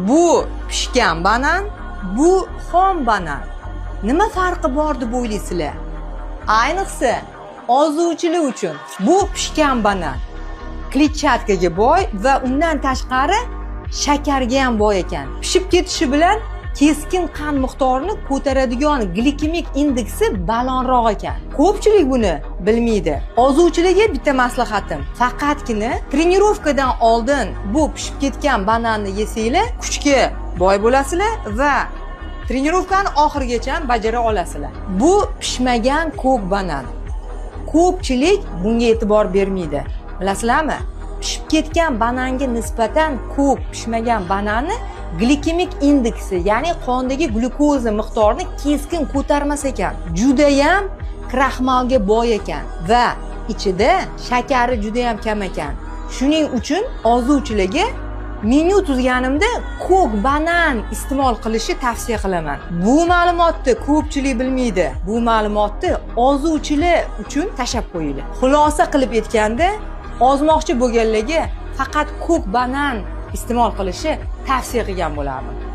Bu pishgan banan, bu xom banan. Nima farqi bor deb o'ylaysizlar? Ayniqsa ozuvchilar uchun bu pishgan banan kletchatkaga boy va undan tashqari shakarga ham boy ekan. Pishib ketishi bilan keskin qand miqdorini ko'taradigan glikemik indeksi balandroq ekan. Ko'pchilik buni bilmaydi. Ozuvchilarga bitta maslahatim. Faqatgina trenirovkadan oldin bu pishib ketgan bananni yesanglar, kuchga boy bo'lasizlar va trenirovkani oxirigacha bajara olasizlar. Bu pishmagan ko'k banan. Ko'pchilik bunga e'tibor bermaydi. Bilasizlarmi? Pishib ketgan bananga nisbatan ko'k pishmagan bananni glikemik indeksi, ya'ni qondagi glyukoza miqdorini keskin ko'tarmas ekan. Judayam kraxmalga boy ekan va ichida shakari judayam kam ekan. Shuning uchun ozuvchilarga menyu tuzganimda ko'k banan iste'mol qilishni tavsiya qilaman. Bu ma'lumotni ko'pchilik bilmaydi. Bu ma'lumotni ozuvchilar uchun tashlab qo'yinglar. Xulosa qilib aytganda, ozmoqchi bo'lganlarga faqat ko'k banan iste'mol qilishi tavsiya qilgan bo'lardim.